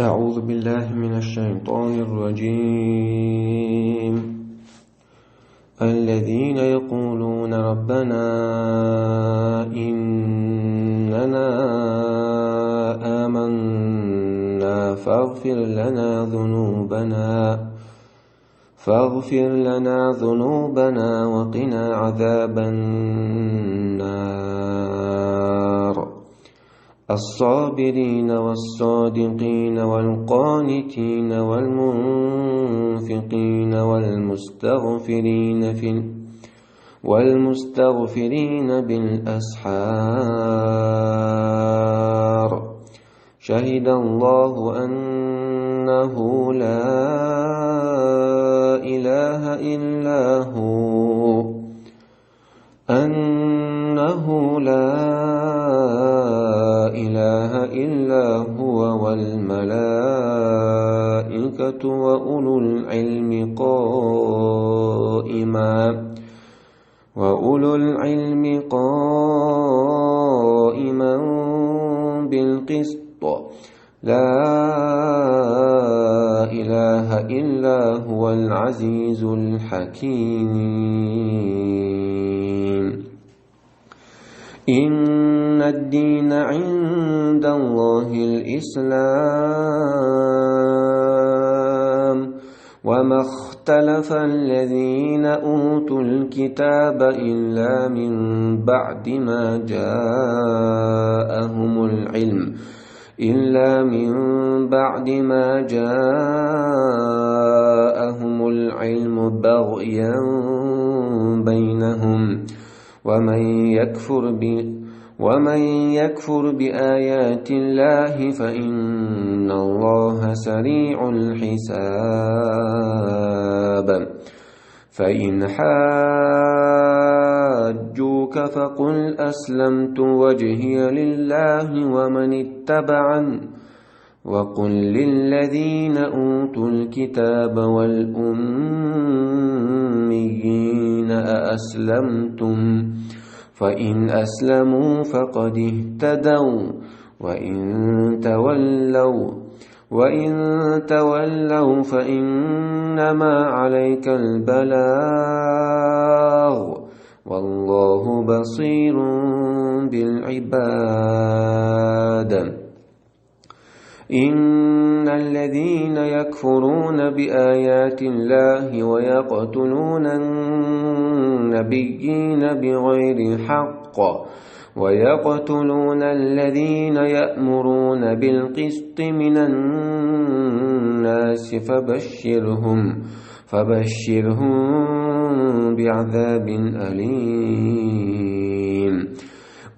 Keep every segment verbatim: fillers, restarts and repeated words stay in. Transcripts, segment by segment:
أعوذ بالله من الشيطان الرجيم. الذين يقولون ربنا إننا آمنا فاغفر لنا ذنوبنا فاغفر لنا ذنوبنا وقنا عذاب النار. الصابرين والصادقين والقانتين والمنفقين والمستغفرين في والمستغفرين بالأسحار. شهد الله أنه لا إله إلا هو أنه لا إله إلا هو والملائكة وأولو العلم قائما وأولو العلم قائما بالقسط لا إله إلا هو العزيز الحكيم. إن الدين عند الله الإسلام وما اختلف الذين أوتوا الكتاب إلا من بعد ما جاءهم العلم إلا من بعد ما جاءهم العلم بغيا بينهم ومن يكفر ب ومن يكفر بآيات الله فإن الله سريع الحساب. فإن حاجوك فقل أسلمت وجهي لله ومن اتبعن وقل للذين أوتوا الكتاب والأميين أأسلمتم فإن أسلموا فقد اهتدوا وإن تولوا وإن تولوا فإنما عليك البلاغ والله بصير بالعباد. إن الذين يكفرون بآيات الله ويقتلون النبيين بغير حق ويقتلون الذين يأمرون بالقسط من الناس فبشرهم فبشرهم بعذاب أليم.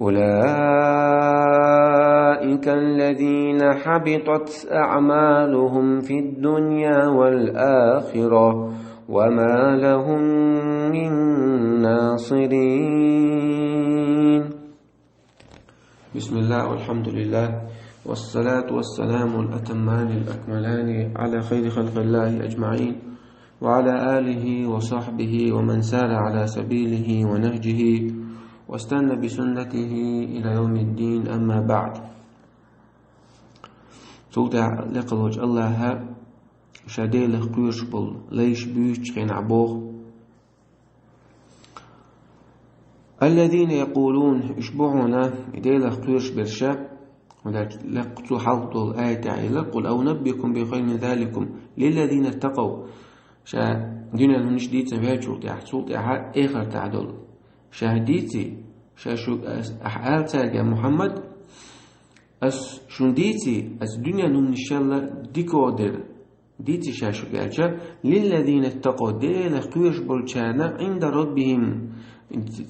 أولئك الذين حبطت أعمالهم في الدنيا والآخرة وما لهم من ناصرين. بسم الله والحمد لله والصلاة والسلام الأتمان الأكملان على خير خلق الله أجمعين وعلى آله وصحبه ومن سار على سبيله ونهجه واستن بسنته إلى يوم الدين، أما بعد. Цул тӀехьа лекхалвача Аллаха ша Делах кхоьруш бола лайш буьйцучу хенахь боху: الذين يقولون, уьш бу хьуна и Делах кхоьруш берш, хӀунда аьлча лекха цу хьалха долу аятехь аьлла: قل أنبئكم بخير من ذلكم للذين اتقوا. Ша дуьненан хӀуманаш дийцина ваьллачул тӀаьхьа, цул тӀаьхьа эхартахь долу. Ша дийций, ша шу, ас, ахьа ала цаьрга, Мухьаммад, ас шуна дийций, ас дуьненан хӀуманашалла дика дерг. Дийций ша шуьга аьлча, للذين اتقوا, Делах кхоьруш болчарна, عند ربهم,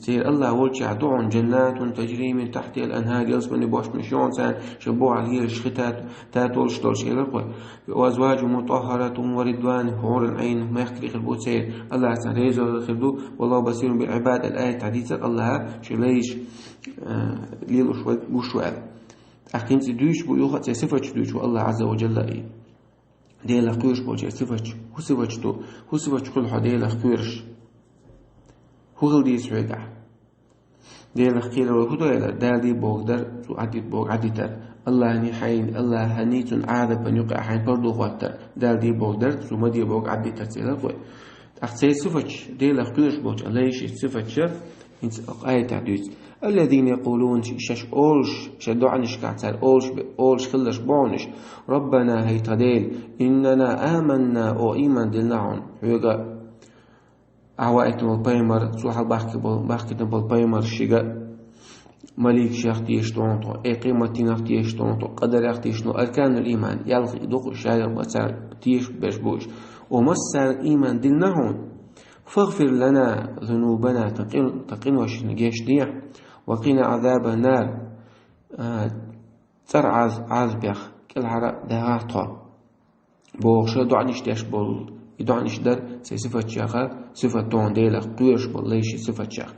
церан Аллах волчохь ду хьуна, جنات تجري من تحتها الأنهار, ялсаманин бошманаш ю хьуна царна, шайн бухахь лелаш хи тат-, татолуш долуш, элира кхо. وأزواج مطهرة ورضوان, хьурул Ӏайн, мехкарий хир бу церан, Аллах царна реза хир ду, والله بصير بالعباد, аьлла аят хьадийцира Аллаха, шен лайш, а, лелош вай гуш ву аьлла. ТӀаккха хӀинца и дуьйцуш бу, юха а церан сифаташ дуьйцуш бу Аллах Ӏазза ва Джалла и. Делах кхоьруш болчеран сифаташ. ХӀун сифаташ ду? ХӀун сифаташ хуьлу хьо Делах кхоьруш? ХӀун хила деза хьоьгахь? Делах кхерар хӀун ду аьлла, Дала дийр бохург дар, цо Ӏаддийр бохург Ӏаддитар. Аллахьний хьайна, Аллахьний цун Ӏазапан юкъа хьайна пардухоттар, Дала дийболг дар, цо ма дийболг Ӏаддитар цӀелар кхой. ТӀаккха цей сифаташ, Делах кхоьруш болча лайши сифаташ, хӀинца аятах дуьйцу. الذين يقولون, шаьш олуш, шайн доӀанашкахь цара олуш бе-, олуш хилларш бохьунаш: ربنا, хӀай тхан Дела, إننا آمنا, оха ийман дилла хьуна, хьоьга. Ахьа ваийтина волу пайхамар, цо хьалбахки болу, бахкийтина болу пайхамар шига, маликашех тешаш ду хьуна тхо, э, къематдийнах тешаш ду хьуна тхо, къадарех тешаш ду, арканул ийман, ялх и дукха шарикъ бан цара тешаш берш бу уьш. Оха массарна ийман дилла хьуна. فاغفر لنا ذنوبنا, тхан къин-, тхан къиношна гечдехьа, وقنا عذاب النار, а, цӀера Ӏаз-, Ӏазапех кӀелхьара дагӀахьа тхо. Бохуша доӀанаш деш болу, и доӀанаш дар цей сифатчаха, сифат тоху Делах кхоьруш болу лайши сифатчаха.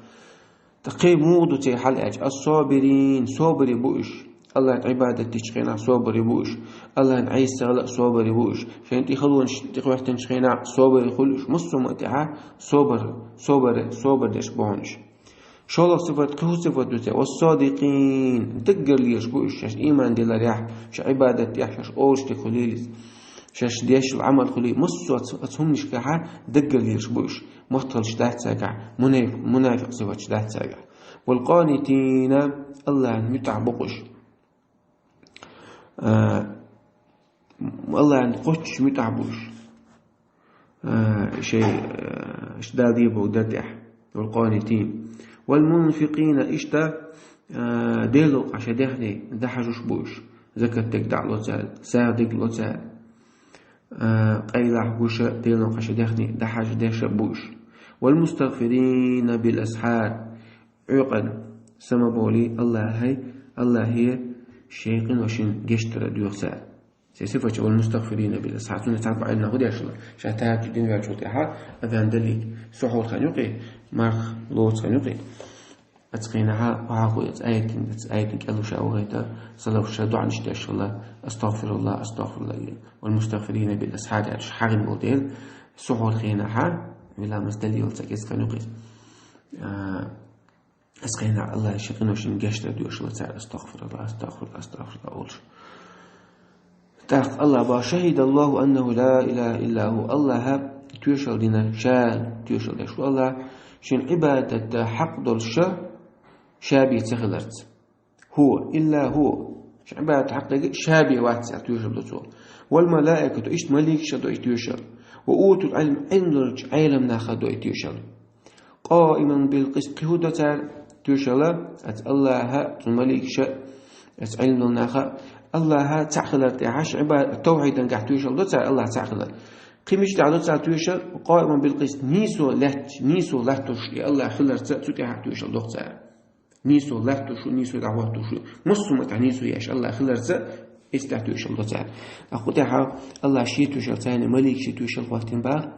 ТӀаккха кхин муха ду цей хьал аьлча, الصابرين, собаре бу уьш. Аллахьан Ӏибадат дечу хенахь собаре бу уьш. Аллахьан Ӏеса ца хила а собаре бу уьш. Шайн тӀе халонаш тӀехӀоьттинчу хенахь собаре хуьлу уьш. Массо а маттехьа собар, собар, собар деш бохьунаш. ШолгӀа сифат, кхин хӀун сифат ду церан? والصادقين, даггара лелаш бу уьш, шаьш ийман диларехь, шаьш Ӏибадат тӀехь, шаьш олуш дерг хуьлийла иза, шаьш деш йолу Ӏамал хуьлийла, массо а ц-, оцу хӀуманашкахьа даггара лелаш бу уьш, маттахаллаш дац цаьргахь, мунайф-, мунафикъ сифаташ дац цаьргахь. والقانتين, Аллахьан муьтӀахь бу уьш. А, Аллахьан кхоччуш муьтӀахь бу уьш. А, шайн, а, ш-, Дала дийболг дар тӀехь. والقانتين. والمنفقين, иштта, а, Делан гӀуллакхах шайн дехне дӀахьажош бу уьш. Закат дерг дӀа а ло цара, сагӀа дерг а ло цара. А, къайлаха гуш а, Делан гӀуллакхах шайн дехне дӀахьажа деш а бу уьш. والمستغفرين بالأسحار. Ӏуьйкъана, са ма бовлий, Аллахье, Аллахье шайн къиношна гечдар доьху цара. Церан сифаташ: والمستغفرين بالأسحار. Цуьнан цхьацца бӀаьргана хӀун деш хилла? Ша тахӀаджуд дина ваьллачул тӀаьхьа, азан даллалц, сухьур хан юкъе, марха лоцу хан юкъе. Оцу хенахьа, вахьа хӀу, оцу аятин, оцу аятин кӀел ша вахийта, салафаша доӀанаш деш хилла: أستغفر الله، أستغفر الله, والمستغفرين بالأسحار аьлла, хьагӀина болу дела, сухьур хенахьа, вила мас даллалц, кӀезиг хан юкъе. А, Оцу хенахь Аллахье шайн къиношна гечдар доьхуш хилла цара: أستغفر الله، أستغفر الله، أستغفر الله олуш. ТӀаккха Аллахь боху: شهد الله أنه لا إله إلا هو. Аллахьа тоьшалла дина, ша тоьшалла деш ву Аллахь, шена Ӏибадат дан хьакъ долуш ша бен ца хиларца. هو، إلا هو. Шена Ӏибадат хьакъ дерг ша бен вац аьлла тоьшалла до цо. والملائكة, иштта маликаша а до и тоьшалла. وأوتوا العلم, Ӏилма долчу Ӏеламнаха а до и тоьшалла. قائما بالقسط, кхин хӀун до цара тоьшалла, оцу Аллахьа, цуьнан маликаша, оцу Ӏилма долу наха, Аллахьа цхьаъ хилар тӀехь, шайн Ӏиба-, тавхьидангахь тоьшалла до цара, Аллахь цхьаъ хилар. Кхин мичахь до цара тоьшалла? قائما بالقسط, нийсо лаьтташ, нийсо латтош и Аллахь хиларца, цу тӀехь тоьшалла до цара. Нийсо латтош ву, нийсо дӀахӀоттош ву, массо а маттахь нийсо еш Аллахь хиларца, иза тӀехь тоьшалла до цара. Ткъа кху тӀехь Аллахь шен тоьшалла ца хилла, маликаша тоьшалла хӀоттийна боху,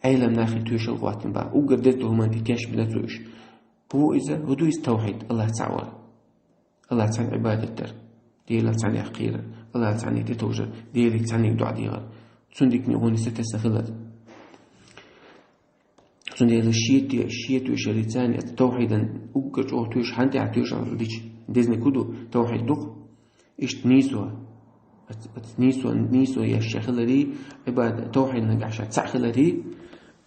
Ӏеламнаха тоьшалла хӀоттийна боху. Уггар деза долу хӀуманна тӀе кечбина цо уьш. Ву иза, хӀун ду иза? Тавхьид, Аллахь цхьаъ вар. Аллахь цхьаьна Ӏибадат дар. Делах цхьаьннех кхерар. Аллахь цхьаьннех тӀетовжар. Деле цхьаьннех доӀа дехар. Цуьнан дикане гӀо нисса тесна хилар. Цундела шен те-, шен тоьшаллица, оцу тавхьидан уггар чӀогӀа тоьшалла, хьан тӀехь тоьшалла дича, дезаниг хӀун ду, тавхьид ду-кх. Иштта нийсо. Оц-, оц-, нийсо, нийсо еш ша хиларе, Ӏибада-, тавхьиднагахь ша цхьаъ хиларе,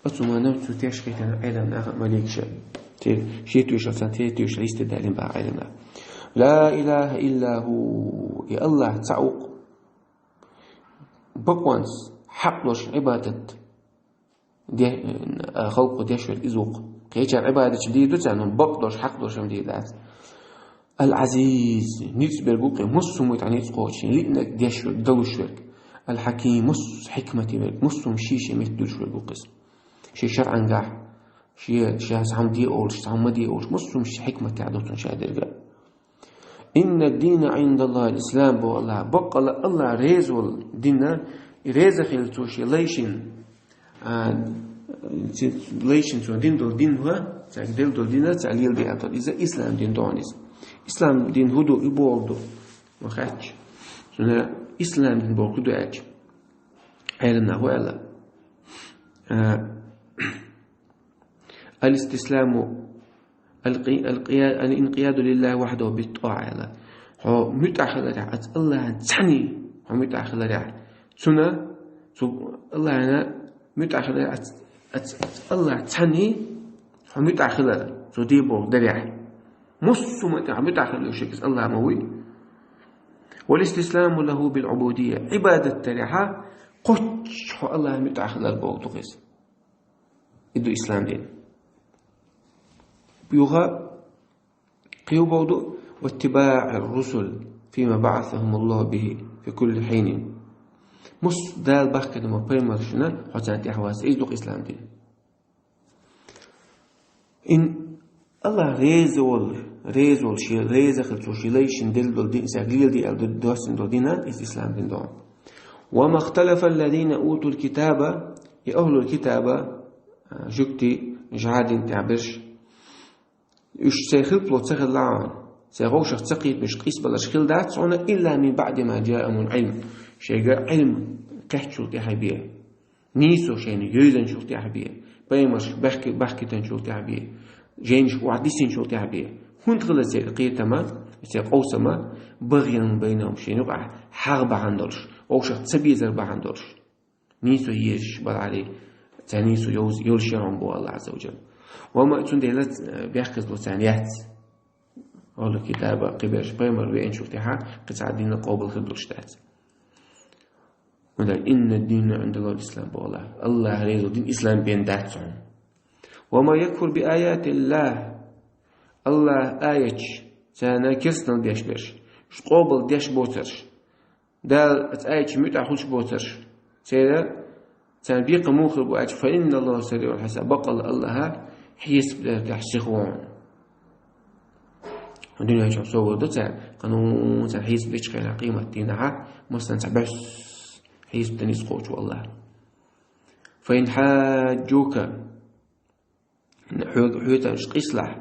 оцу хӀуманна цу тешахийтина Ӏеламнаха а, маликаша а. Те-, шен тоьшаллица, те тоьшалла йисте далийна боху Ӏеламнаха. لا إله إلا هو, и Аллахь цхьаъ ву-кх. Бакъонца, хьакъ долуш Ӏибадат де-, а, халкъо деш верг иза ву-кх. Кхечара Ӏибадаташ дийр ду царна, но бакъ долуш, хьакъ долуш хӀума дийр дац. العزيز, ницкъ берг ву-кх, массо а хӀуманна тӀехь ницкъ кхочуш, лиънарг, деш верг, далуш верг. الحكيم, массо а хьикмате верг, массо а хӀума шен-шен метта дуьллуш верг ву-кх иза. Шен шарӀангахь, шен, ша цхьа хӀума де олуш, цхьа хӀума ма де олуш, массо а хӀума шен хьикматехь ду цунна ша дерг. إن الدين عند الله الإسلام, боху Аллахь. Баккъала Аллахь реза волу дин, реза хилла цо шен лайшна, а, ци-, лайшна цо дина долу дин хӀу, цаьрга делла долу дин, цаьрга леладаьа долу. Иза ислам дин ду хьуна иза. Ислам дин хӀун ду, и бохург ду. Ма хаьттича. Цундела ислам дин бохург хӀун ду аьлча, Ӏеламнаха хӀун аьлла? А, الاستسلام, القي-، القيا-، الانقياد لله وحده بالطاعة аьлла. хьо муьтӀахь хиларехь, аца Аллахьан цхьанний хьо муьтӀахь хиларехь, цуна, цу Аллахьана муьтӀахь хиларехь, аца, аца, аца Аллахь цхьанний хьо муьтӀахь хилар, цо де боху дарехь. Массо а хӀуманна тӀехь хьо муьтӀахь хила йиш яц, Аллахь ма вуй. والاستسلام له بالعبودية. Ӏибадат дарехьа кхоччуш хьо Аллахьан муьтӀахь хилар боху ду иза. И ду ислам дин. Юха кхин боху ду: واتباع الرسل فيما بعثهم الله به في كل حين. Массо а Дала бахкийтина пайхамаршна хьо царна тӀаьхьа вац, иза ду ислам дин. Ин Аллахь реза волу, реза волу шен, реза хила цо шен лайшна делла долу дин, иза леладе аьлла ду-, доссина долу дина, иза ислам дин ду. وما اختلف الذين أوتوا الكتاب, и ахьлул китаба, а, жуьгти, жӀадин тӀехь берш, уьш церан хилпало ца хилла хьуна, церан вовшах ца кхийтинарш къийсабаларш хила дац хьуна, إلا من بعد ما جاءهم العلم. Шайга Ӏилма кхаьчначул тӀаьхьа бен. Нийсо шайна йовзанчул тӀаьхьа бен. Пайхамарш бахки-, бахкийтинчул тӀаьхьа бен. Жайнаш охьадиссинчул тӀаьхьа бен. ХӀунда хилла церан кхетам, церан къовсам, بغيا بينهم, шайна юкъахь хьагӀ бахьана долуш, вовшах ца безар бахьана долуш. Нийсо езаш балахьарий, царна нийсо йовз-, йолуш яра хьуна боху Аллахь Ӏазза ва Джалла. Ва ма цундела, э, бехказло царна яц. Ахьлул китаба, кхиберш пайхамар веанчул тӀаьхьа кхин цхьа дин къобал хир долуш дац. ХӀунда аьлча إن الدين عند الله الإسلام боху Аллахь. Аллахь реза дин ислам бен дац хьуна. وما يكفر بآيات الله. Аллахьан аяташ, царна керстанал деш берш, уьш къобал деш боцурш, Дала аца аяташ муьтӀахь хуьлуш боцурш, церан, царна бекхам муха хир бу аьлча, فإن الله سريع الحساب, баккъалла Аллахь хьесап дер тӀехь сиха ву хьуна. Дуьнен чохь собар ду цара, кхана цара хьесап дечу хенахь, къематдийнахь, массанца бӀоьсса хьесап дина иза кхочу Аллахь. فإن حاجوك, хьоьга, хьоьца уьш къийсалахь,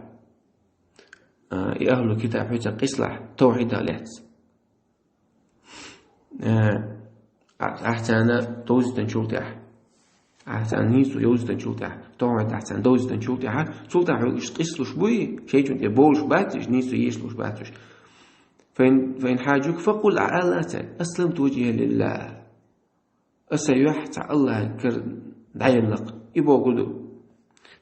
а, и ахьлул китаб хьоьца къийсалахь, тавхьидах лаьцна. Э, ахь, ахь царна довзийтинчул тӀаьхьа. Ахь царна нийсо йовзийтинчул тӀаьхьа. Тохьуьйтта ахь царна довзийтинчул тӀаьхьа. Цул тӀаьхьа уьш къийсалуш буй, шайчунна тӀе бовлуш бац уьш, нийсо ешалуш бац уьш. فإن, فإن حاجوك فقل, ахь ала цаьрга: أسلمت وجهي لله. Аса юьхь цхьа Аллахьан кара дӀаелла-кх. И бохург ду.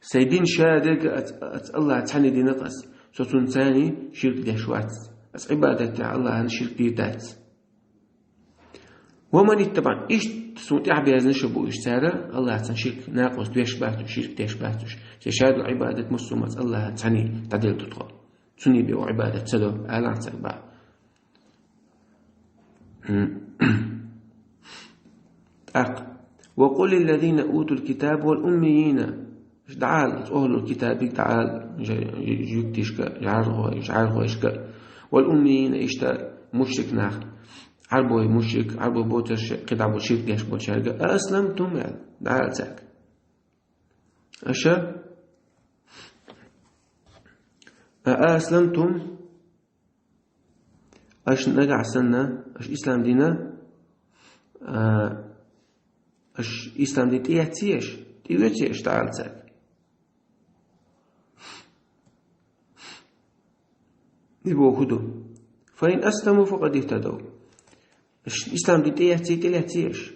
Сайн дин ша дерг а аца, аца Аллахь цхьанне дина-кх ас. Со цунна царний ширк деш вац. Ас Ӏибадат дехь Аллахьан ширк дийр дац. ومن اتبعني, иштта суна тӀаьхьа безнаш а бу уьш цара, Аллахьца ширк, накъост деш бац уьш, ширк деш бац уьш. Сайн ша долу Ӏибадат массо а маца Аллахьан цхьанне дӀаделла ду тхо. Цунна бен оха Ӏибадат ца до, ала ахь цаьрга боху. ТӀаккха: وقل للذين أوتوا الكتاب والأميين. Аш дӀаала, оцу ахьлул китабига дӀаала, жа-, жуьгтишка, жӀаргӀой-, жӀаргӀойшка, والأميين, иштта мушрик нах, Ӏарбой мушрик, Ӏарбой боцурш, кхидӀа болу ширк деш болчаьрга: أأسلمتم, аьлла, дӀаала цаьрга. Аша, أأسلمتم, аша нагахь санна, аша ислам дина, а, аша ислам дин тӀеэцций аша, тӀеоьций аша, дӀаала цаьрга. И бохург ду. فإن أسلموا فقد اهتدوا. Аша ислам дин тӀеэцций, тӀелаьцций аша.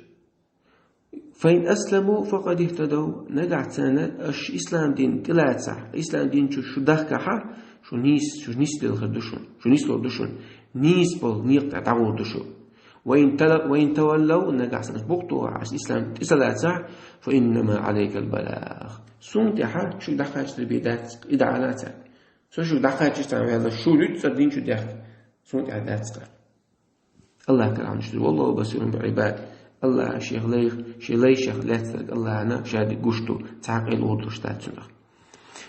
فإن أسلموا فقد اهتدوا, нагахь царна аша ислам дин тӀелацахь, ислам дин чу шу дахкахьа, шу нийс-, шу нисделла хир ду шуна, шу нислур ду шуна, нийса болу некъа тӀехь дӀагӀур ду шу. وإن تل-, وإن تولوا, нагахь санна аша бухтухьа, аша ислам тӀе ца лацахь, فإنما عليك البلاغ. Суна тӀехьа шу дӀакхачар бен дац, и дӀаала цаьрга. Со шу дӀакхачча царна ваьлла, шу дуьйцу цара дин чу дехка, суна тӀехь дац-кха. Аллахь карахьнаш ду, والله بصير بالعباد. Аллахь шех лайх, шен лайшах лаьцнарг Аллахьана ша дерг гуш ду, цхьа а къайле лур долуш дац цунах.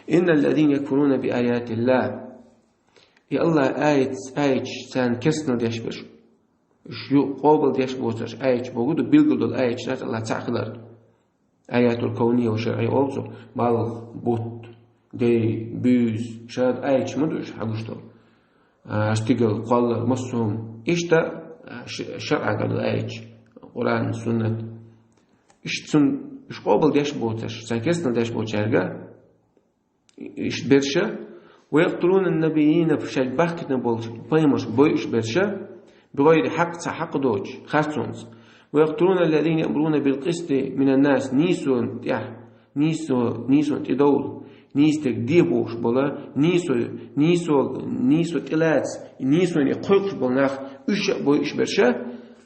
إن الذين يكفرون بآيات الله. И Аллахь аят, аяташ царна керстанал деш берш. Уьш ю-, къобал деш боцурш аяташ бохург ду, билггал долу аяташ дац Аллахь цхьаъ хилар. Аятул кавния ва шаръия олу цу, балха, бутт, дей, буьйса, шаръа аяташ ма ду уьш хьагуш долу. А, стигал, кхоллар, массо а хӀума. Иштта, а, ш-, шаръа долу аяташ, Къуръан, Суннат. Иштта цунна, уьш къобал деш боцурш, царна керстанал деш болчаьрга, иштта берша, ويقتلون النبيين, шоаш бахкийтина болча пайхамараш бойъуш берш, بغير حق, цхьа хьакъ доацаш, харцонца. ويقتلون الذين يأمرون بالقسط من الناس, нийсонна тӀехь, нийсо, нийсонна тӀедовла, нийса дерг де бохуш бола, нийсо, нийсо, нийсо тӀелаца, нийсоне кхойкхуш бола нах, уьш а бойъуш берш,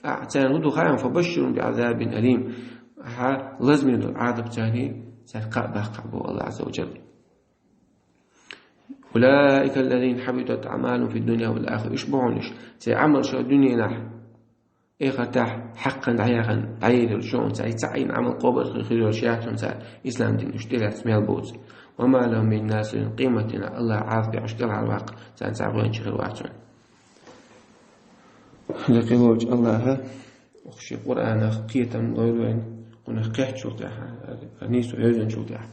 а, царна хӀун ду хаам, فبشرهم بعذاب أليم. Ахьа лазаме долу Ӏазап царна, цаьрга кхаъ баккха боху АллахӀ Ӏазза ва Джалла. أولئك الذين حبطت أعمالهم في الدنيا والآخرة. Уьш бу хьуна уьш, церан Ӏамалш дуьненахь, эхартахь хьакхна дӀаяхна, дӀаяьлла йолуш, цхьа а Ӏийна Ӏамал къобалхир хир йолуш яц хьуна цара, ислам дин уьш тӀелаьцна мел боцу. وما لهم من ناصرين, къематдийнахь АллахӀ Ӏазапе уьш тӀелхьарваккха, царна цхьа гӀоьнча хир вац хьуна. Декъий волчу АллахӀа оха шен Къуръанах кхетам лойла вайна, кхунах кхеттачул тӀаьхьа, нийсо хьевзинчул тӀаьхьа.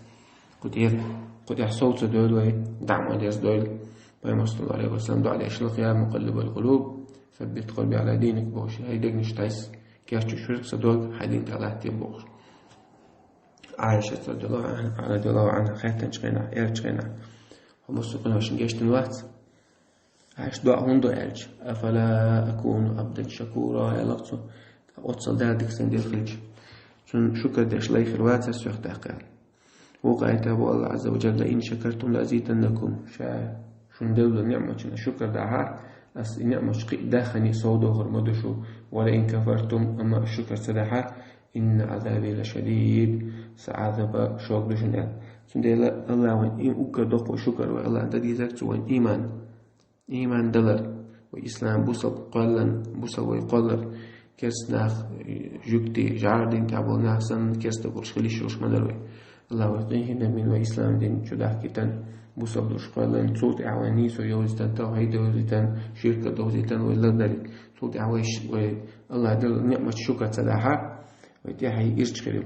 Кху тӀера, кху тӀехь сов ца дойла вай, дӀа а ма дерзадойла. Пайхамар, саллаллаху Ӏалайхи ва саллам, дуӀа деш хилла: يا مقلب القلوب ثبت قلبي على دينك, бохуш, хӀай дегнаш тайса кечъеш верг, сан дог хьайн дин тӀехь латтаде бохуш. Ӏайшас, радияллаху Ӏанха, хаьттинчу хенахь, аьллачу хенахь: хьо массо а къиношна гечдина вац? Ӏайша доӀа хӀунда до аьлча: أفلا أكون عبدا شكورا, аьлла цо, оццул Дала дика сайна дела хилча, цунна шукар деш лай хир вацара со тӀаккха аьлла. Вукху аятехь боху АллахӀ Ӏазза ва Джалла: لئن شكرتم لأزيدنكم. Ша шуна делла ниъматна шукар дахьа, ас и ниъматаш кхин а даххана сов дохур ма ду шу, ولئن كفرتم, амма шукар ца дахьа, إن عذابي لشديد, сан Ӏазап шога ду шуна аьлла. Цундела АллахӀ вайна и уггар доккха шукар вай АллахӀна дан дезарг цо вайна ийман. Ийман далар, вай ислам бусалба кхоьллина, бусалба вай кхоллар, керста нах, э, жуьгти, жӀаргӀа дин тӀехь болу нах санна, керста болуш хила йиш йолуш ма дара вай. АллахӀа вай къинхетам бина, вай ислам дин чу дахкийтина, бусалба долуш кхоьллина, цул тӀаьхьа вай нийсо йовзийтина, тавхьид йовзийтина, ширк довзийтина вай лардариг. Цул тӀаьхьа вай ш-, вай АллахӀа делла ниъматаш шукар ца дахьа, вай тӀаьхьа ирча хир ю.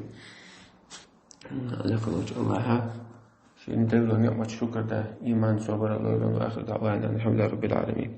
Лекха волчу АллахӀа шена делла ниъматаш шукар дан, ийман, собар лойла. وآخر دعوانا أن الحمد لله رب العالمين.